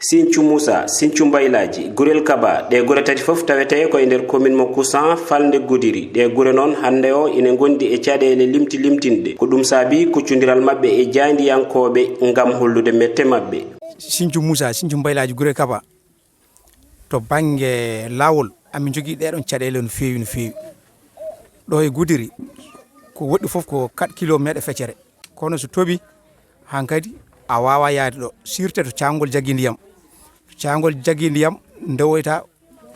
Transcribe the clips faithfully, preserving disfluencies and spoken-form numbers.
Sinthiou Moussa, Sinthiou Mbaylaji, Gurel Kaba, ɗe gure tati fof tawetee ko e nder commune mo Koussan, falnde Goudiri. Ɗe gure noon hannde o ine ngondi e caɗeele limti limtinɗe. Ko ɗum saabi kuccondiral maɓɓe e jaayndiyankooɓe ngam hollude mette maɓɓe. Sinthiou Moussa, Sinthiou Mbaylaji, Gurel Kaba, to bannge laawol, amin njogii ɗeɗon caɗeele no feewi, no feewi. Ɗo e Goudiri, ko woɗɗi fof ko quatre kilomeetre feccere. Kono so toɓi, hankadi a waawaa yaade ɗo. Sirte to caangol jaggi ndiyam. To caangol jaggi ndiyam, ndewoyta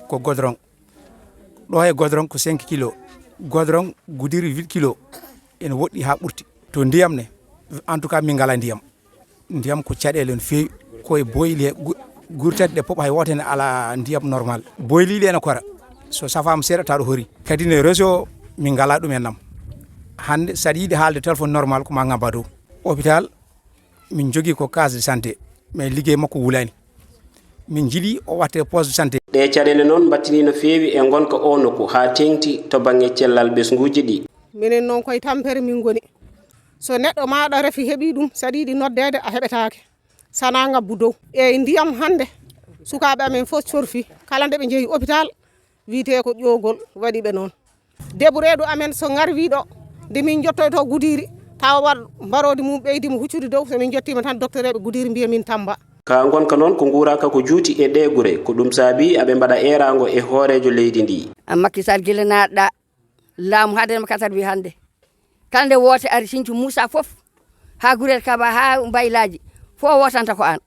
ko godorong. Ɗo e godorong ko cinq kilo. Godorong Goudiri huit kilo. Ene woɗɗi haa ɓurti. To ndiyam ne, en tout cas, min ngalaa ndiyam. Ndiyam ko caɗeele no feewi, ko e boyli he gu-, gure tati ɗe pop hay woote ne alaa ndiyam normal. Boyliɗi ene kora, so safaama seeɗa tawa ɗo hori. Kadi ne réseau min ngalaa ɗum e nam. Hannde saɗa yiɗi haalde téléphone normal ko ma ngabba dow. Hôpital min njogii ko case de santé, mais liggey makko wulaani. Min njiɗi o watte poste de santé. Ɗe caɗeele noon mbattini no feewi e ngonka o nokku haa teeŋti to bannge cellal ɓesnguuji ɗi. Minen noon koye tampere min ngoni. So neɗɗo maaɗa refi heɓi ɗum, saɗa yiɗi noddeede a heɓetaake. Sana ngabbu dow. Eeyi, ndiyam hannde, sukaaɓe amen fof corfi. Kala nde ɓe njehi hôpital, wiyetee ko ƴoogol waɗi ɓe noon. Début reedu amen so ngarwi ɗo, nde min njottoyto Goudiri, tawa waɗ mbaroodi mum ɓeydi mo huccude dow, so min njottiima tan docteur eɓe Goudiri mbiya min Tamba. Ka ngonka noon ko nguuraka ko juuti e ɗe gure, ko ɗum saabi aɓe mbaɗa eeraango e hooreejo leydi ndi. An Macky Sall gila naatɗa laamu hade ma katar wi hannde. Kala nde woote ari Sinthiou Moussa fof, haa Gurel Kaba, haa Mbaylaji, fof wootanta ko aan.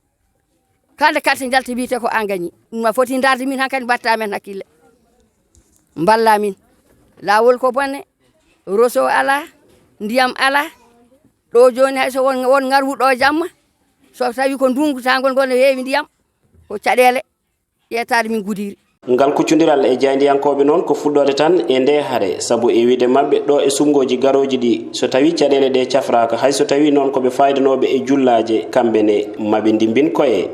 Kala nde carte njalti wiyete ko aan gañi. Ɗum a foti ndaarde min hankadi mbatta men hakkille. Mballa min. Laawol ko bonne, roso alaa, ndiyam alaa. Ɗo jooni hay so won, won ngarwu ɗo jamma, so tawi ko ndungu tangol ngol ne heewi ndiyam, ko caɗeele. Yettaade min Goudiri. Ngal kuccondiral e jaayndiyankooɓe noon ko fuɗɗoode tan e nde hare, sabu e wiyde maɓɓe ɗo e suɓngooji garooji ɗi, so tawii caɗeele ɗe cafraaka, hay so tawii noon ko ɓe faydanooɓe e jullaaje, kamɓe ne maɓe ndimbin koye.